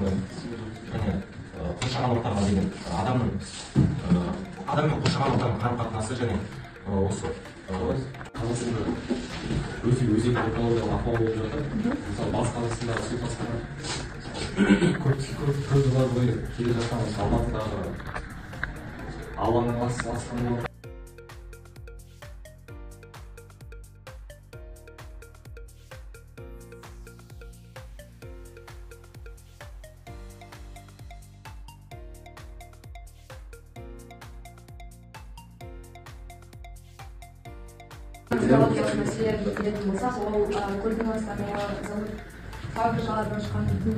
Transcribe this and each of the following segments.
өртенуі және қоршаған ортаға деген адамның адам мен қоршаған ортаның қарым-қатынасы және осы Қазақстанда өте өзекті экологиялық ахуал болып жатыр. Мысалы, Батыс Қазақстандағы су тасқыны көп жылдар бойы келе жатқан осы Алматыдағы ауаның ластануы. Экологиялық мәселелерге келетін болсақ, ол көлдің ластануы, завод фабрикалардан шыққан түтін.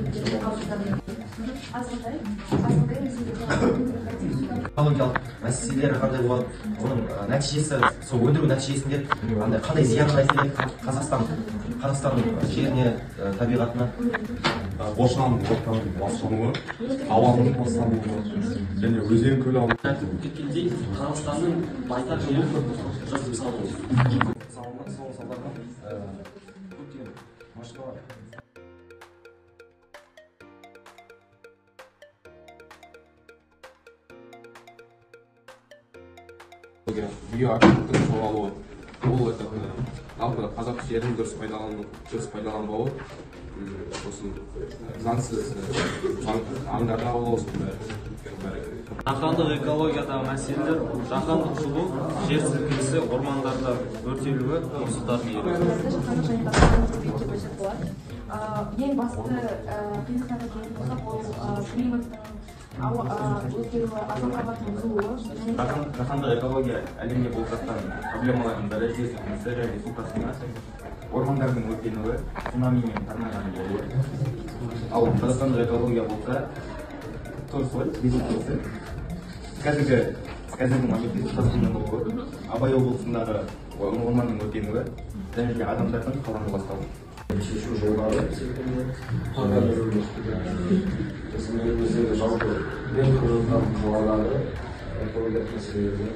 Экологиялық мәселелері қандай болады, оның нәтижесі, сол өндіру нәтижесінде қандай зиянын әкеледі Қазақстан жеріне, табиғатына. Қоршаған ортаның ластануы, ауаның ластануы және өзен көл алу. Айтып кеткендей, Қазақстанның байтақ жері жас мысалы. Соның салдарынан көптеген машиналар. Биоактивтің жоғалуы, ол жалпы қазақ жерін дұрыс пайдаланбауы, сосын заңсыз аңдарды аулау, бәрі. Жаһандық экологиядағы мәселелер жаһандық жылу, жер сілкінісі, ормандарда өртелуі, осылардың еруі. Жаһандық және қазақстандық деп екіге бөлсек болады. Ең басты қиындықтарға келетін болсақ, ол климаттың өзгеруі, озон қабатының бұзылуы. Жаһандық экология әлемде болып жатқан проблемалардың бірі жер сілкінісі және су тасқыны, ормандардың өртенуі, цунами мен торнадоның болуы. Ал қазақстандық экология болса, тоже солай, жер сілкінісі. Қазіргі моментте су тасқынының болуы, Абай облысындағы орманның өртенуі және де адамдардың қаланы ластауы. Шешу жолдары сосын еліміздегі жалпы ең көрінген қалалары экологиялық мәселелерге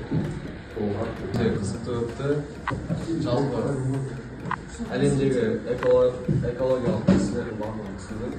толған. Қызықты өтті. Жалпы әлемдегі экологиялық мәселелердің барлығын түсіндік.